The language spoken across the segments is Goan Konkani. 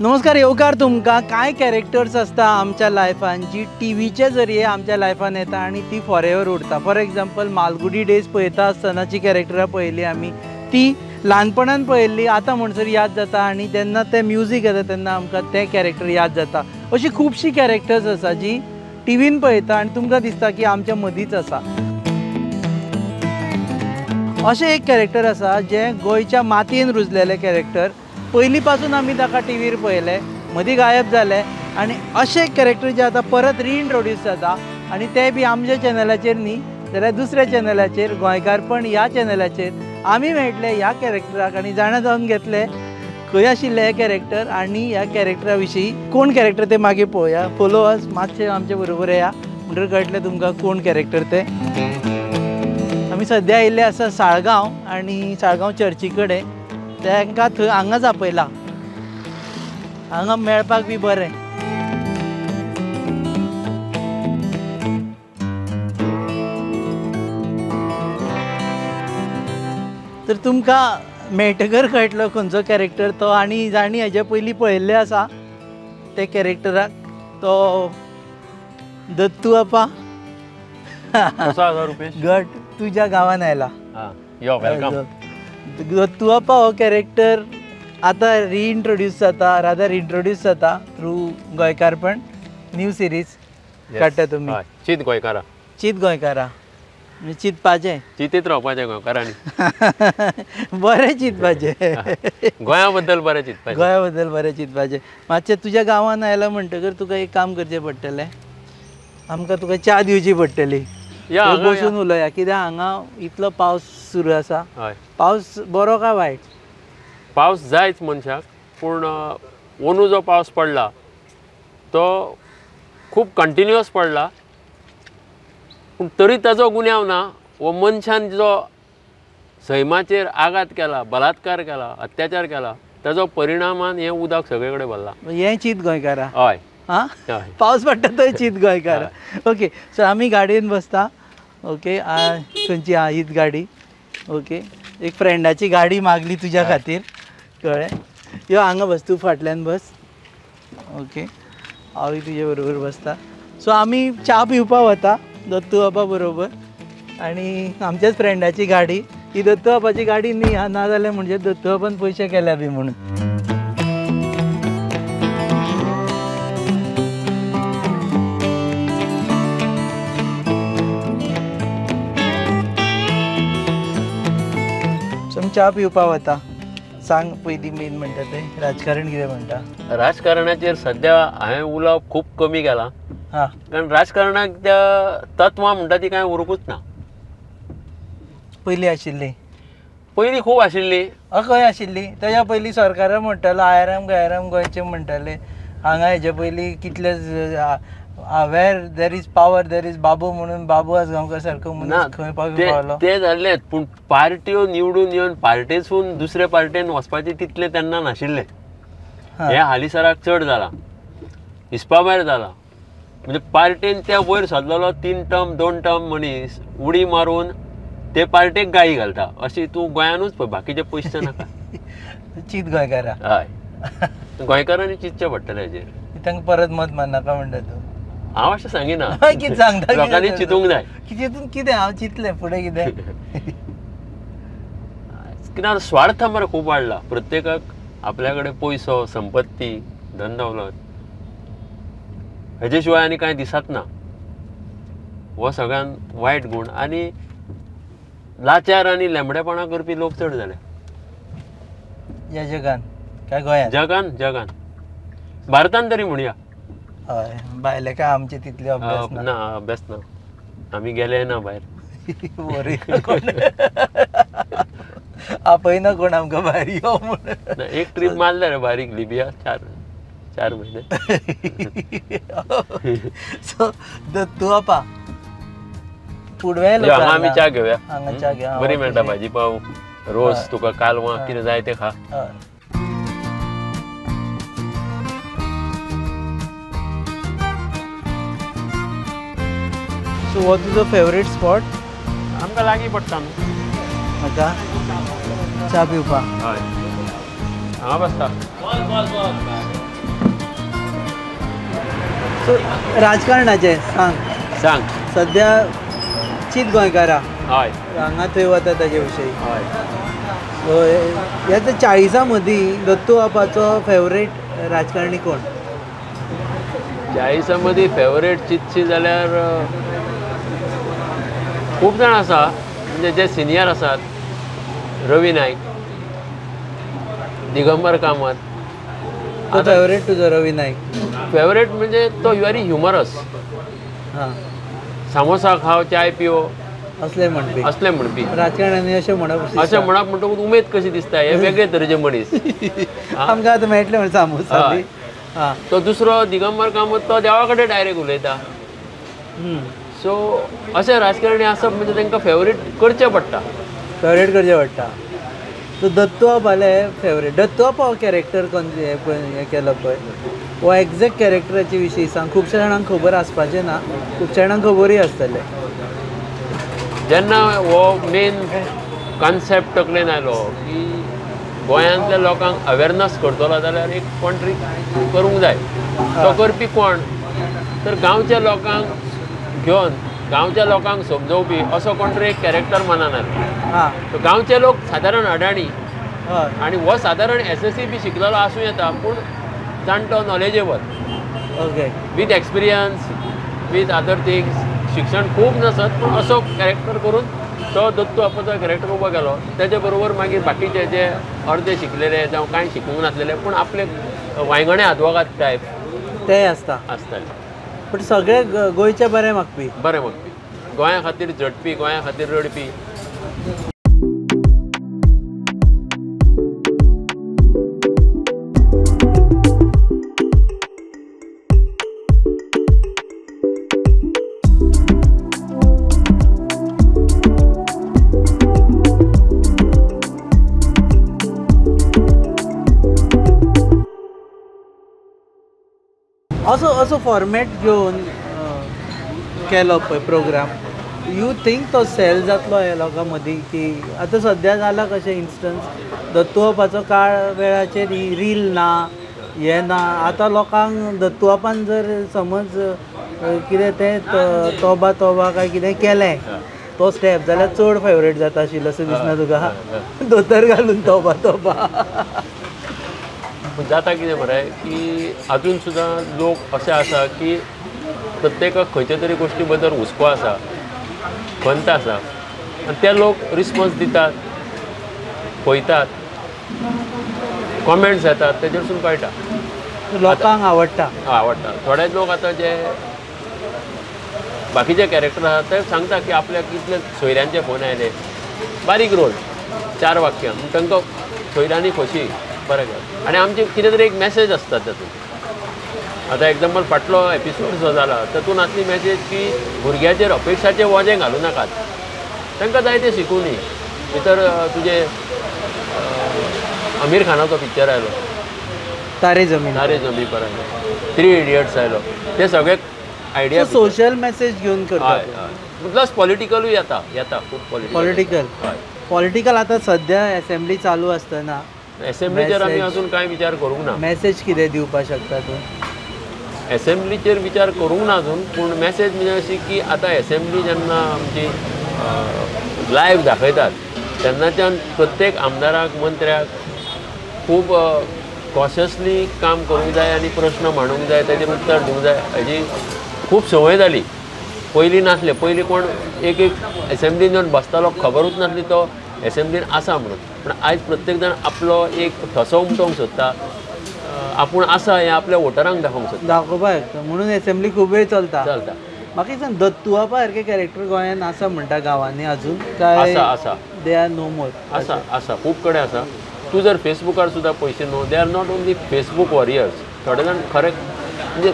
नमस्कार येवकार तुमकां. कांय कॅरेक्टर्स आसता आमच्या लायफान जी टीव्हीच्या जरिये आमच्या लायफान येता आनी ती फॉर एवर उरता. फॉर एग्जाम्पल मालगुडी डेज पळयता आसतनाची कॅरेक्टरां पळयली आमी, ती ल्हानपणान पळयल्ली आतां म्हणसर याद जाता आनी जेन्ना तें म्युजीक येता तेन्ना आमकां तें कॅरेक्टर याद जाता. अशी खुबशीं कॅरेक्टर्स आसा जी टीव्हीन पळयता आनी तुमकां दिसता की आमच्या मदींच आसा. अशें एक कॅरेक्टर आसा जें गोंयच्या मातयेन रुजलेलें कॅरेक्टर. पयलीं पासून आमी ताका टीव्हीर पळयलें, मदीं गायब जालें आनी अशें कॅरेक्टर जें आतां परत रिइंट्रोड्यूस जाता आनी तें बी आमच्या चॅनलाचेर न्ही जाल्यार दुसऱ्या चॅनलाचेर, गोंयकारपण ह्या चॅनलाचेर आमी मेळटले ह्या कॅरेक्टराक आनी जाणा जावन घेतले खंय आशिल्लें हें कॅरेक्टर आनी ह्या कॅरेक्टरा विशीं कोण कॅरेक्टर तें मागीर पळोवया. फोलो अस, मातशें आमचे बरोबर येया म्हणटकीर कळटलें तुमकां कोण कॅरेक्टर तें. आमी सद्या आयिल्ले आसा साळगांव आनी साळगांव चर्ची कडेन. तांकां थंय हांगाच आपयला, हांगा मेळपाक बी बरें. तर तुमकां मेळटकर कळटलो खंयचो कॅरेक्टर तो आनी जांणी हेजे पयलीं पळयल्लें आसा ते कॅरेक्टराक, तो दत्तू आपा. कसो आसा रुपेश? गट तुज्या गांवान आयला. यो, welcome. Dattu आपा हो कॅरेक्टर आतां रिइंट्रोड्यूस जाता, रादर इंट्रोड्यूस जाता थ्रू गोंयकारपण न्यू सिरीज काडटा तुमी. चीत गोंयकारा. चीत गोंयकारा चिंतपाचें, चिंतीत रावपाचें गोंयकारांनी. बरें चिंतपाचें, गोंया बद्दल बरें चिंतपाचें, गोंया बद्दल बरें चिंतपाचें. मातशें तुज्या गांवान आयला म्हणटकर तुका एक काम करचें पडटलें, आमकां तुका च्या दिवची पडटली. बसून उलोवया, कित्याक हांगा इतलो पावस सुरू आसा. पावस बरो काय वायट? पावस जायच मनशाक, पूण अंदू जो पावस पडला तो खूब कंटिन्युअस पडला, पूण तरी ताजो गुन्यांव ना. हो मनशान जो सैमाचेर आघात केला, बलात्कार केला, अत्याचार केला, ताजो परिणामान हें उदक सगळे कडेन भरलां. हें चीत गोंयकारा. हय, आं, पावस पडटा तोय चीत गोंयकार. ओके, सो आमी गाडयेन बसता. ओके, खंयची? आं, हीच गाडी. ओके, एक फ्रेंडाची गाडी मागली तुज्या खातीर, कळ्ळें? यो हांगा बस, तूं फाटल्यान बस. ओके, हांवूय तुजे बरोबर बसता. सो आमी च्या पिवपाक वता दत्तू बाबा बरोबर आनी आमच्याच फ्रेंडाची गाडी. ही दत्तू बाबाची गाडी न्ही, ना जाल्यार म्हणजे दत्तू बाबान पयशे केल्या बी म्हणून. सो आमी च्या पिवपाक वता. सांग पयलीं मेन म्हणटा तें राजकारण कितें म्हणटा? राजकारणाचेर सद्या हांवें उलोवप खूब कमी केलां, कारण राजकारणाक त्या तत्वां म्हणटा ती कांय उरूंकूच ना. पयलीं आशिल्ली, पयलीं खूब आशिल्ली. खंय आशिल्ली? तेज्या पयलीं सरकारा म्हणटालो आयराम गायराम गोंयचें म्हणटाले. हांगा हेजे पयलीं कितले where there is power there is Babu म्हणून बाबू आजगांवकर सारको मनीस खंय पावलो. ते जाल्लेच, पूण पार्ट्यो निवडून येवन पार्टेसून दुसरे पार्टेन वचपाचें तितलें तेन्ना नाशिल्लें. हें हालींसराक चड जालां, हिसपा भायर जालां. म्हणजे पार्टेन त्या वयर सरलेलो 3 टर्म 2 टर्म मनीस उडी मारून ते पार्टेक गाळी घालता. अशी तूं गोंयानूच पळय, बाकीचे पयशे नाका. चीत गोंयकारा. हय, गोंयकारांनी चिंतचें पडटलें हेजेर. तांकां परत मत मारनाका म्हणटा तूं? हांव अशें सांगिना, कितें सांगता? लोकांनी चिंतूंक जाय. चिंतून कितें? हांव चिंतलें फुडें कितें. कित्याक स्वार्थ मरे खूब वाडला. प्रत्येकाक आपल्या कडेन पयसो, संपत्ती, धन दौलत हेजे शिवाय आनी कांय दिसत ना. हो सगळ्यान वायट गूण. आनी लाचार आनी लेंबडेपणां करपी लोक चड जाले ह्या जगान. काय गोंयांत? जगान, जगान, भारतान तरी म्हणया. हय, भायले काय आमचे तितले अभ्यास ना. अभ्यास ना, आमी गेले ना भायर. आपयना कोण आमकां भायर यो म्हणून. एक ट्रीप मारले रे बारीक लिबिया, 4 म्हयने. सो दत्तू आपा पुडवे हांगा आमी च्या घेवया. हांगा च्या घेवया, बरी मेळटा भाजी पाव, रोस, तुका कालवां कितें जाय तें खा. सो हो तुजो फेवरेट स्पॉट? आमकां लागीं पडटा न्हू. म्हाका च्या पिवपाक. हय, हांगा बसता. सो राजकारणाचें सांग सांग सद्या चीत गोंयकारा हय हांगा थंय वता ताजे विशयी. हय. सो ह्या 40 मदीं दत्तू बापाचो फेवरेट राजकारणी कोण? 40 मदीं फेवरेट चिंतशी जाल्यार खूब जाण आसा, म्हणजे जे सिनियर आसात, रवी नायक, दिगंबर कामत. तो फेवरेट तुजो रवी नायक? फेवरेट म्हणजे तो व्हेरी ह्युमरस. हां, सामोसा खाव चाय पियो असले म्हणपी, असले म्हणपी. राजकारणांनी अशें म्हणप, अशें म्हणप म्हणटकूच उमेद कशी दिसता. हे वेगळे तरेचे मनीस आमकां आतां मेळटले म्हण सामोसा बी. हां, तो दुसरो दिगंबर कामत तो देवा कडेन डायरेक्ट उलयता. सो अशे राजकारणी आसप म्हणजे तांकां फेवरेट करचें पडटा, फेवरेट करचें पडटा. सो दत्तू बाबाले फेवरेट, दत्तू बाबा हो कॅरेक्टर हें केलो पळय, हो एग्जॅक्ट कॅरेक्टराचे विशीं सांग. खुबश्या जाणांक खबर आसपाचें ना, खुबश्या जाणांक खबरूय आसतलें. जेन्ना हो मेन कॉन्सेप्ट तकलेन आयलो की गोंयांतल्या लोकांक अवेरनस करतलो जाल्यार एक कोण तरी करूंक जाय. तो करपी कोण तर गांवच्या लोकांक घेवन गांवच्या लोकांक समजोवपी असो कोण तरी एक कॅरेक्टर मनान आयलो. गांवचे लोक सादारण अडाणी आनी हो सादारण SSC बी शिकलेलो आसूं येता, पूण जाणटो, knowledgeable, okay, with experience, with other things, शिक्षण खूब नासत पूण असो कॅरेक्टर करून तो दत्तू बापाचो कॅरेक्टर उबो केलो. तेजे बरोबर मागीर बाकीचे जे अर्दे शिकलेले जावं कांय शिकूंक नासलेले पूण आपले वांयगणे आदवोगाद टायप तेय आसता आसताले. पूण सगळे गोंयचे बरें मागपी, बरें मागपी, गोंया खातीर झटपी, गोंया खातीर रडपी. असो असो फॉर्मेट घेवन केलो पळय प्रोग्राम, you think तो सेल जातलो ह्या लोकां मदीं? की आतां सद्या जाला कशें इन्स्टन्स, दत्तू बापाचो काळ वेळाचेर रील ना, हें ना. आतां लोकांक दत्तू बापान जर समज कितें तें तोबा तोबा काय कितें केलें तो स्टेप जाल्यार चड फेवरेट जाता आशिल्लो अशें दिसना तुका? दोतर घालून तोबा तोबा जाता कितें मरे की आजून सुद्दां लोक अशे आसा की प्रत्येकाक खंयच्या तरी गोश्टी बद्दल हुस्को आसा, खंत आसा, आनी ते लोक रिस्पोन्स दितात, पळयतात, कॉमेंट्स येतात, तेजेरसून कळटा लोकांक आवडटा. आवडटा. थोडे लोक आतां जे बाकीचे कॅरेक्टर आसा ते सांगता की आपल्याक कितले सोयऱ्यांचे फोन आयले, बारीक रोल, 4 वाक्यां, तांकां सोयऱ्यांनी खोशी बरें केलें. आनी आमची कितें तरी एक मॅसेज आसता तातूंत. आतां एग्जाम्पल फाटलो एपिसोड जो जाला तातूंत आसली मॅसेज की भुरग्याचेर अपेक्षाचें वजें घालूं नाकात, तांकां जाय तें शिकूं न्ही. भितर तुजें आमीर खानाचो पिक्चर आयलो तारे जमीन, तारे जमीन पर आयलो, 3 इडियट्स आयलो, ते सगळे आयडिया सोशल मॅसेज घेवन करता. प्लस पॉलिटिकलूय येता, येता खूब पॉलिटिकल. पॉलिटिकल आतां सद्या एसेंब्ली चालू आसतना एसेंब्लीचेर आमी अजून कांय विचार करूंक ना. मॅसेज कितें दिवपाक शकता तूं? एसेंब्लीचेर विचार करूंक ना अजून, पूण मॅसेज म्हणजे अशी की आतां एसेंब्ली जेन्ना आमची लायव्ह दाखयतात तेन्नाच्यान प्रत्येक आमदाराक, मंत्र्याक खूब कॉशसली काम करूंक जाय आनी प्रश्न मांडूंक जाय, ताजेर उत्तर दिवंक जाय हाजी खूब संवय जाली. पयलीं नासलें. पयलीं कोण एक एक एसेंब्लीन येवन बसतालो, खबरूच नासली तो एसेंब्लीन आसा म्हणून. पूण आयज प्रत्येक जाण आपलो एक ठसो उमटोवंक सोदता, आपूण आसा हें आपल्या वोटरांक दाखोवंक सोदता, दाखोवपाक, म्हणून एसेंब्ली खूब वेळ चलता चलता. म्हाका सांग, दत्तू बापा सारके कॅरेक्टर गोंयांत आसा म्हणटा गांवांनी अजून काय? आसा, आसा, they are no मोर. आसा, आसा, खूब कडेन आसा. तूं जर फेसबुकार सुद्दां पळयशी न्हू, they are not only Facebook warriors. थोडे जाण खरें म्हणजे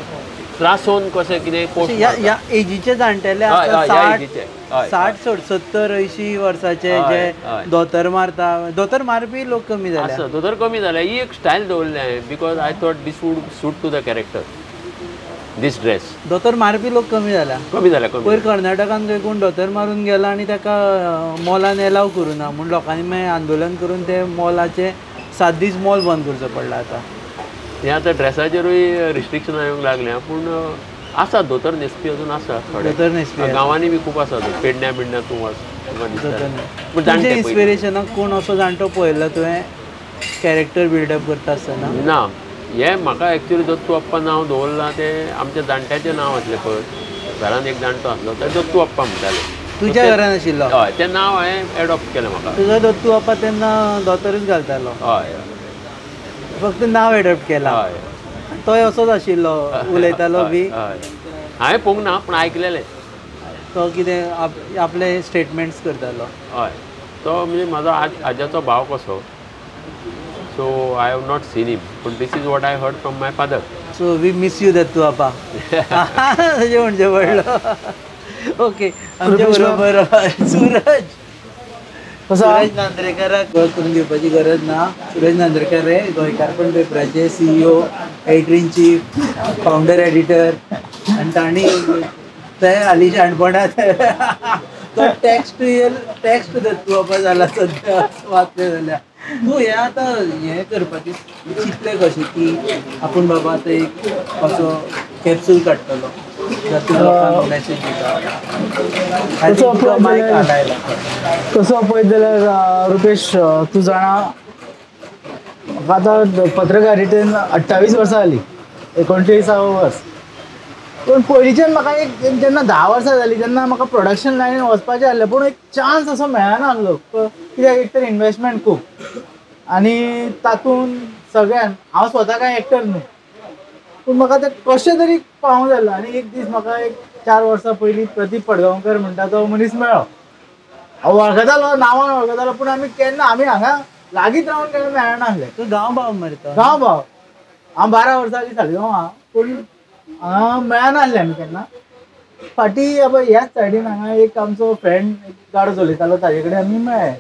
त्रासोवन कशें कितें पोस्ट ह्या एजीचे जाणटेले आसता, 60 70 80 वर्साचे जे दोतर मारता, दोतर मारपी लोक कमी जाले आसा, दोतर कमी जाले. ही एक स्टायल दवरली हांवें because I thought this would suit to the character, this dress. दोतर मारपी लोक कमी जाल्या, कमी जाल्या. पयर कर्नाटकान खंय कोण दोतर मारून गेला आनी ताका मॉलान एलाव करूं ना म्हूण लोकांनी मागीर आंदोलन करून ते मॉलाचे 7 दीस मॉल बंद करचो पडला. आतां हें आतां ड्रेसाचेरूय रिस्ट्रिक्शन येवंक लागलें, पूण आसा धोतर न्हेसपी अजून आसा थोडे, धोतर न्हेसपी गांवांनी बी खूब आसा. पेडण्या बिडण्या तूं वच तुका दिसता. इन्स्पिरेशनाक कोण असो जाणटो पळयला तुवें कॅरेक्टर बिल्डअप करता आसतना? ना, हें म्हाका एक्चुअली दत्तू अप्पा नांव दवरलां तें आमच्या जाणट्याचें नांव आसलें. पळय घरान एक जाणटो आसलो तो दत्तू अप्पा म्हणटाले. तुज्या घरान आशिल्लो? हय, तें नांव हांवें एडॉप्ट केलें म्हाका. तुजो दत्तू अप्पा तेन्ना दोतोरूच घालतालो? हय, फक्त नांव एडॉप्ट केलां. हय, तोय असोच आशिल्लो, उलयतालो बी? हांवें पळोवंक ना पूण आयकलेलें. तो कितें आपले स्टेटमेंट्स करतालो? हय, तो म्हणजे म्हाजो आज्याचो भाव कसो. So I have not seen him, but this is what I heard from my father. So we miss you Dattu Appa. तशें म्हणचें पडलो. ओके, आमच्या बरोबर सूरज, सूरज नांद्रेकराक वळख करून घेवपाची गरज ना. सूरज नांद्रेकर हे गोंयकारपण पेपराचे CEO, editor in chief, founder editor, आनी तांणी ते हालीं शाणपणांत तो टॅक्स टू दत्तू आपा जाला सद्या वाचलें जाल्यार. तूं हें आतां हें करपाचें चिंतलें कशें की आपूण बाबा आतां एक असो कॅप्सूल काडटलो जातूंत लोकांक मॅसेज दिता? तसो पळयत जाल्यार रुपेश, तूं जाणा आतां पत्रकारितेन 28 वर्सां जालीं, 29 वर्स. पूण पयलींच्यान म्हाका एक जेन्ना 10 वर्सां जालीं तेन्ना म्हाका प्रोडक्शन लायनीन वचपाचें आसलें, पूण एक चान्स असो मेळना आसलो. कित्याक एक तर इनवेस्टमेंट खूब आनी तातूंत सगळ्यान हांव स्वता कांय एक्टर न्हू, पूण म्हाका तें कशें तरी पावूंक जालें. आनी एक दीस म्हाका एक 4 वर्सां पयलीं प्रदीप पडगांवकर म्हणटा तो मनीस मेळ्ळो. हांव वळखतालो, नांवान वळखतालो, पूण आमी केन्ना आमी हांगा लागींच रावन केन्ना मेळनासले. तूं गांव भाव मरे? तो गांव भाव. हांव 12 वर्सां आदीं साळगांव आहा, पूण हांगा मेळनासले आमी केन्ना. फाटीं ह्याच सायडीन हांगा एक आमचो फ्रेंड एक गाडो चलयतालो, ताजे कडेन आमी मेळ्ळे.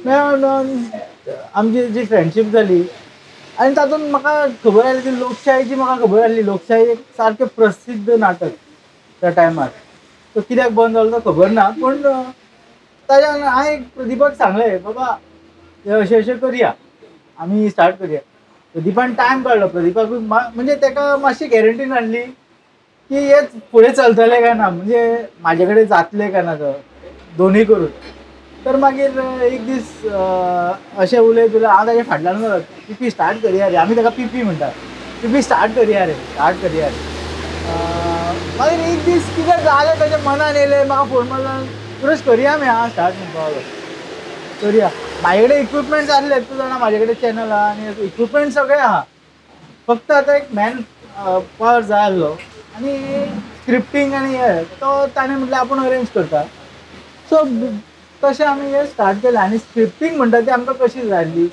मेळून आमची जी फ्रेंडशीप जाली आनी तातूंत म्हाका खबर आयली ती लोकशाहीची. म्हाका खबर आसली लोकशाही एक सारकें प्रसिद्ध नाटक त्या टायमार. तो कित्याक बंद जालो तो खबर ना, पूण ताज्या हांवें एक प्रदीपाक सांगलें, बाबा हें अशें अशें करया, आमी स्टार्ट करया. प्रदीपान टायम काडलो. प्रदीपाकूय म्हणजे ताका मातशी गॅरंटी नासली की हें फुडें चलतलें काय ना, म्हणजे म्हाजे कडेन जातलें काय ना तो दोनूय करून. तर मागीर एक दीस अशें उलयत उलयत हांव ताज्या फाटल्यान जालो, पीपी स्टार्ट करया रे. आमी ताका पीपी म्हणटात. पीपी स्टार्ट करया रे, स्टार्ट करया रे. मागीर एक दीस कितें जालें ताच्या मनान येयलें, म्हाका फोन मारलो, सुरेश करया आमी आं स्टार्ट म्हणपा लागलो, करया. म्हाजे कडेन इक्विपमेंट्स आसले, तूं जाणा म्हाजे कडेन चॅनल आहा आनी इक्विपमेंट सगळें आहा, फक्त आतां एक मॅन पावर जाय आसलो आनी स्क्रिप्टींग आनी हें तो ताणें म्हटलें आपूण अरेंज करता. सो तशें आमी हें स्टार्ट केलें. आनी स्क्रिप्टींग म्हणटा ती आमकां कशी जाय आसली,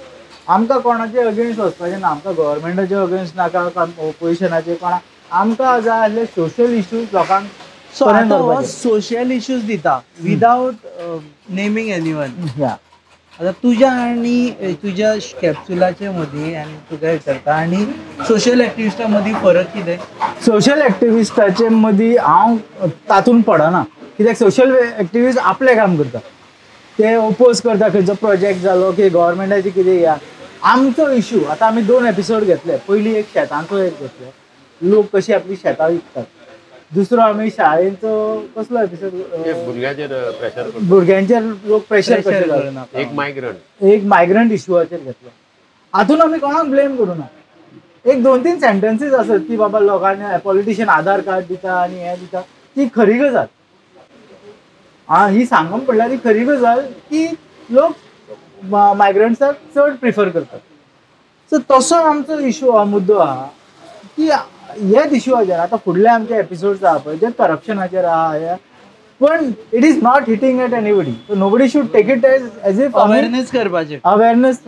आमकां कोणाचे अगेन्स्ट वचपाचें ना, आमकां गव्हर्मेंटाचे अगेन्स्ट नाका, ओपोजिशनाचे कोणा, आमकां जाय आसले सोशल इश्यूज लोकांक. सो आतां हो सोशल इश्यूज दिता विदावट नेमींग एनीवन. आतां तुज्या आनी तुज्या कॅप्सुलाचे मदीं आनी तुका विचारता आनी सोशल एक्टिविस्टा मदीं फरक कितें? सोशल एक्टिविस्टाचे मदीं हांव तातूंत पडना, कित्याक सोशल एक्टिविस्ट आपलें काम करता, ते ओपोज करता खंयचो प्रोजेक्ट जालो की गव्हर्मेंटाचे कितें. या आमचो इशू आतां आमी 2 एपिसोड घेतले. पयलीं एक शेतांचो एक घेतले, लोक कशी आपली शेतां विकतात. दुसरो आमी शाळेचो कसलो एपिसोड, भुरग्यांचेर प्रेशर, भुरग्यांचेर लोक प्रेशर कशें घालना, एक मायग्रंट इशूआचेर घेतलो. हातून आमी कोणाक ब्लेम करूं ना. एक 2-3 सेंटन्सीस आसत की बाबा लोकांनी पॉलिटिशियन आधार कार्ड दिता आनी हें दिता, ती खरी गजाल. आं, ही सांगूंक पडल्यार ती खरी गजाल की लोक मायग्रंट्साक चड प्रिफर करतात. सो तसो आमचो इशू आहा, मुद्दो आहा की हेच इशूआचेर आतां फुडले आमचे एपिसोड्स आहा पळय जे करप्शनाचेर आहा, पण it is not hitting at anybody, so nobody should take it as if awareness करपाचें, awareness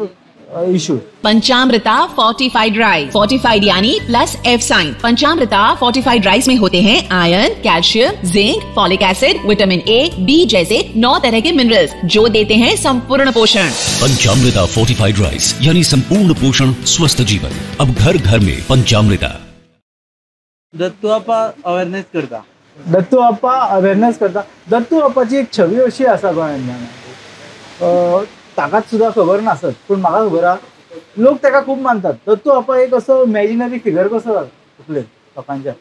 issue. Panchamrita fortified rice, fortified यानी plus F sine. पंचामृता fortified rice में होते हैं iron, calcium, zinc, folic acid, vitamin A, B जैसे 9 तरह के मिनरल्स जो देते हैं संपूर्ण पोषण. पंचामृता फोर्टिफाइड राइस यानी संपूर्ण पोषण, स्वस्थ जीवन, अब घर घर में पंचामृता. दत्तू आपा अवेअरनेस करता, दत्तू आपा अवेअरनेस करता. दत्तू आपाची एक छवी अशी आसा गोंयांत, ताकाच सुद्दां खबर नासत पूण म्हाका खबर आहा, लोक ताका खूब मानतात. दत्तू आपा एक असो इमॅजिनरी फिगर कसो जाता तकलेन लोकांच्या.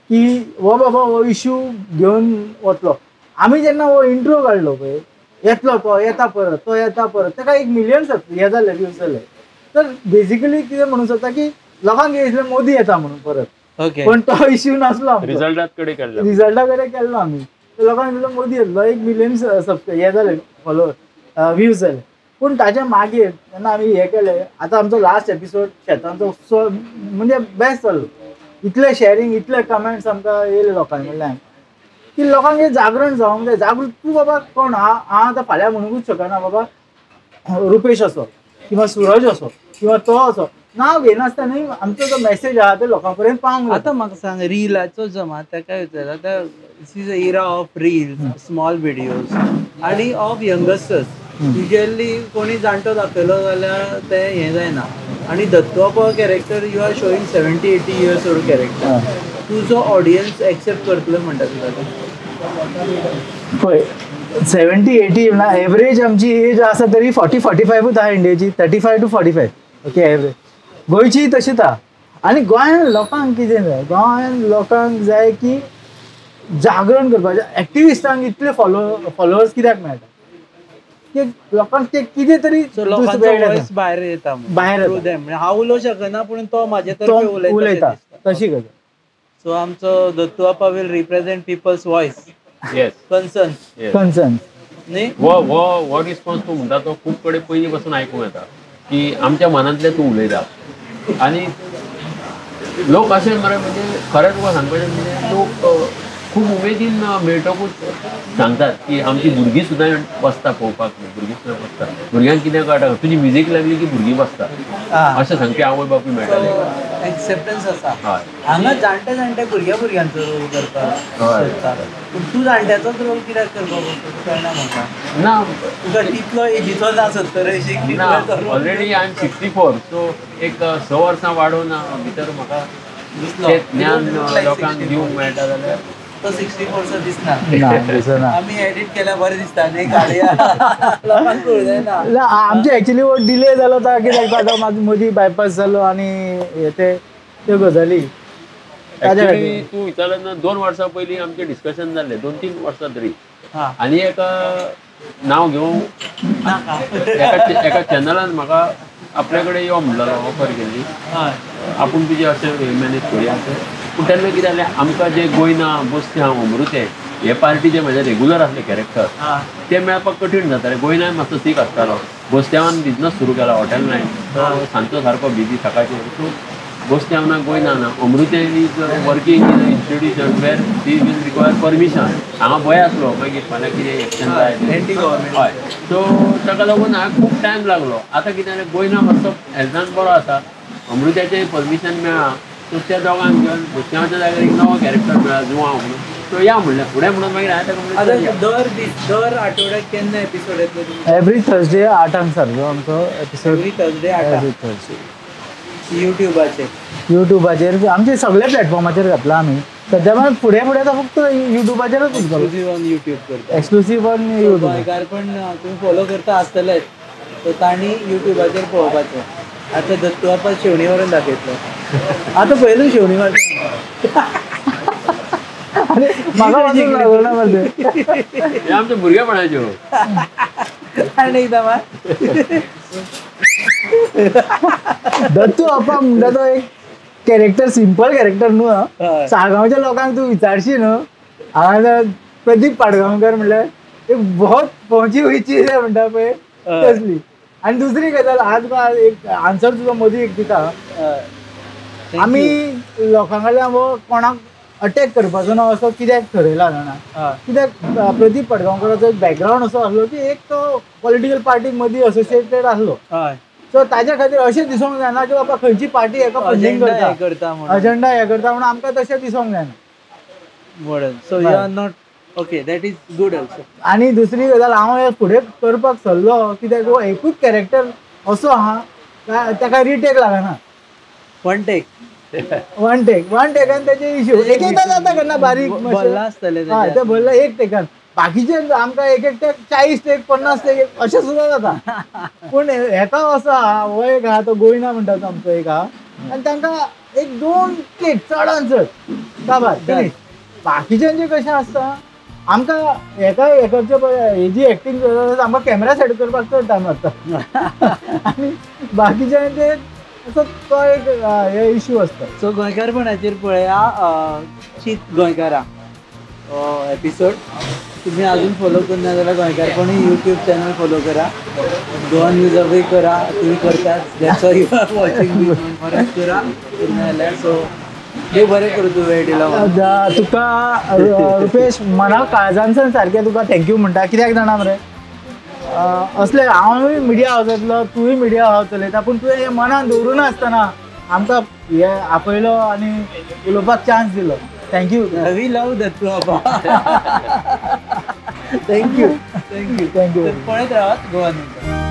की हो बाबा हो इश्यू घेवन वतलो. आमी जेन्ना हो इंट्रो काडलो पळय, येतलो तो येता परत, तो येता परत, ताका 1 मिलियन हे जाले, व्यूज जाले. तर बेसिकली कितें म्हणूंक सोदता की लोकांक दिसलें मोदी येता म्हणून परत, पण तो इश्यू नासलो. रिजल्टा कडेन केल्लो, रिजल्टा कडेन केल्लो आमी. लोकांक दिसलें मोदी येतलो, 1 मिलियन हे जाले, फॉलोवर व्यूज जाले. पूण ताच्या मागीर जेन्ना आमी हें केलें, आतां आमचो लास्ट एपिसोड शेतांचो म्हणजे बेस्ट जालो. इतले शेअरिंग, इतले कमेंट्स आमकां येयले लोकां कडल्यान की लोकांक हें जागरण जावंक जाय. जागृत तूं बाबा कोण हांव आतां फाल्यां म्हणूंकूच शकना बाबा रुपेश असो किंवा सुरज असो किंवा तो असो, नांव घेनासतना आमचो जो मेसेज आहा तो लोकां पर्यंत पावंक. आतां म्हाका सांग, रिलाचो जमा ताका विचार, आतां this is a era of reels, small videos आनी ऑफ यंगस्टर्स. युजली कोणी जाणटो दाखयलो जाल्यार तें हें जायना. आनी Dattu character you are showing 70-80 years old character, तुजो ऑडियन्स एक्सेप्ट करतलो म्हणटा तुका? पळय 70-80 ना, एवरेज आमची एज आसा तरी 40-45 आहा इंडियेची, 35 to 45 okay average. गोंयची तशीच आहा. आनी गोंयान लोकांक कितें जाय, गोंयान लोकांक जाय की जागरण करपाचें. एक्टिविस्टांक इतले फॉलोवर्स कित्याक मेळटा की लोकांक ते कितें तरी भायर येता, भायर येता. हांव उलोवंक शकना पूण तो म्हाजे तर्फे उलयता, तशी गजाल. सो आमचो दत्तू आपा will represent people's voice, concern, concern न्ही. हो रिस्पॉन्स तूं म्हणटा तो खूब कडेन पयलीं पासून आयकूंक येता की आमच्या मनांतलें तूं उलयता. आनी लोक अशें मरे, म्हणजे खरें तुका सांगपाचें म्हणजे लोक खूब उमेदीन मेळटकूच सांगतात की आमची भुरगीं सुद्दां बसता पळोवपाक, भुरगीं सुद्दां बसता, भुरग्यांक कितें कळटा, तुजी म्युजीक लागली की भुरगीं बसता, अशें सांगपी आवय बापूय मेळटाले. एक्सेप्टन्स आसा हांगा. जाणटे जाणटे भुरग्या भुरग्यांचो रोल करपाक सोदता, पूण तूं जाणट्याचोच रोल कित्याक करपाक कळना म्हाका. ना, तुका तितलो एजीचो ना, 70-80 ना, ऑलरेडी I am 64. सो एक 6 वर्सां वाडोवन भितर म्हाका तें ज्ञान लोकांक दिवंक मेळटा जाल्यार तो 64 दिसना. आमी एडिट केल्यार बरें दिसता न्ही, काडया लोकांक कळना. आमचे एक्चुअली हो डिले जालो तो कित्याक आतां मदीं बायपास जालो आनी हे ते त्यो गजाली. एक्चुअली तूं विचारलें ना, 2 वर्सां पयलीं आमचें डिस्कशन जाल्लें, 2-3 वर्सां तरी. आनी एका नांव घेवं एका चॅनलान म्हाका आपल्या कडेन यो म्हणलेलो, ऑफर केल्ली, आपूण तुजें अशें मॅनेज करुया. पूण तेन्ना कितें जालें, आमकां जे गोयना, बोस्त्यांव, अमृतें हे पार्टीचे म्हजे रेगुलर आसले कॅरेक्टर, ते मेळपाक कठीण जाताले. गोयनाय मातसो सीक आसतालो, बोस्त्यांवान बिजनस सुरू केला हॉटेल लायन, तो सांजचो सारको बिजी सकाळचे. सो बोस्त्यांव ना, गोयना ना, Amruteं is working in a institution where he will require permission. हांगा भंय आसलो मागीर फाल्यां कितें एक्शन जाय, हय. सो ताका लागून हांवें खूब टायम लागलो. आतां कितें जालें, गोयना मातसो हेल्थान बरो आसा, अमृत्याचें परमिशन मेळ्ळां, सो त्या दोगांक घेवन बोस्त्यांवाच्या जाग्यार एक नवो कॅरेक्टर मेळ्ळा जुवांव म्हणून, सो या म्हणलें फुडें म्हणून. मागीर हांवें ताका म्हणलें दर दीस, दर आठवड्याक केन्ना एपिसोड येतलो? एवरी थर्सडे 8 सारको आमचो एपिसोड. एवरी थर्सडे 8 थर्सडे युट्यूबाचेर, युट्यूबाचेर आमचे सगळे प्लॅटफॉर्माचेर घातला आमी सद्या. मात फुडें फुडें आतां फक्त युट्यूबाचेरूच उरतलो, एक्सक्लुसीव ऑन युट्यूब करता, एक्सक्लुसीव ऑन युट्यूब. गोंयकार पण तुमी फॉलो करता आसतलेच, सो तांणी युट्यूबाचेर पळोवपाचें. आतां दत्तू आपा शेवणी व्हरून दाखयतलो, आतां पयलू शेवणी मारता. म्हाका लागना हे आमच्या भुरगेपणाच्यो. आनी एकदां मार दत्तू आपा म्हणटा तो एक कॅरेक्टर, सिंपल कॅरेक्टर न्हू. साळगांवच्या लोकांक तूं विचारशी न्हू, हांगा प्रदीप पाडगांवकर म्हणल्यार एक बहुत पहुंची हुई चीज आहे म्हणटा पळय तसली. आनी दुसरी गजाल, आज तुका एक आन्सर तुजो मदीं एक दिता, आमी लोकां कडल्यान हो कोणाक अटॅक करपाचो ना असो कित्याक ठरयला जाणा, कित्याक प्रदीप पाडगांवकराचो एक बॅकग्रावंड असो आसलो की एक तो पॉलिटिकल पार्टी मदीं असोसिएटेड आसलो, सो ताज्या खातीर अशें दिसूंक जायना की बाबा खंयची पार्टी हेका फंडींग करता, अजेंडा हें करता म्हणून आमकां तशें दिसूंक जायना. So you are not okay, that is good also. आनी दुसरी गजाल, हांव हें फुडें करपाक सरलो कित्याक हो एकूच कॅरेक्टर असो आहा ताका रिटेक लागना, one take, one take, one टेकान तेजे इश्यू एक एकदां जाता केन्ना बारीक भरला आसतलें, हय तें भरला एक टेकान, बाकीचे आमकां एक एक टेक 40 टेक 50 टेक अशें सुद्दां जाता. पूण हेका असो आहा, हो एक आहा तो गोयना म्हणटा तो आमचो एक आहा, आनी तांकां 1-2 टेक चडान चड काबार फिनीश. बाकीच्यांचें कशें आसता आमकां हेका हें करचें पळय, हेजी एक्टींग करता आमकां कॅमेरा सेट करपाक चड टायम लागता आनी बाकीच्यांचे असो तो एक हे इशू आसता. सो गोंयकारपणाचेर पळया चीत गोंयकारा एपिसोड. तुम्ही अजून फॉलो करूना जाल्यार गोंयकारपणी यूट्यूब चॅनल फॉलो करा, गोवा न्यूजाकूय करा, तुम्ही करतात that's why you are watching me, परत करा करूना जाल्यार. सो देव बरें करूं तूं वेळ दिला म्हाका. तुका रुपेश मना काळजानसून सारकें तुका thank you म्हणटा. कित्याक जाणा मरे, असले हांवूय मिडिया हावसांतलो, तूंय मिडिया हावस चलयता, पूण तुवें हें मनान दवरून आसतना आमकां हे आपयलो आनी उलोवपाक चान्स दिलो. Thank you. We love Dattu Aba. Thank you thank you thank you. पळयत रावात गोवा न्यूज.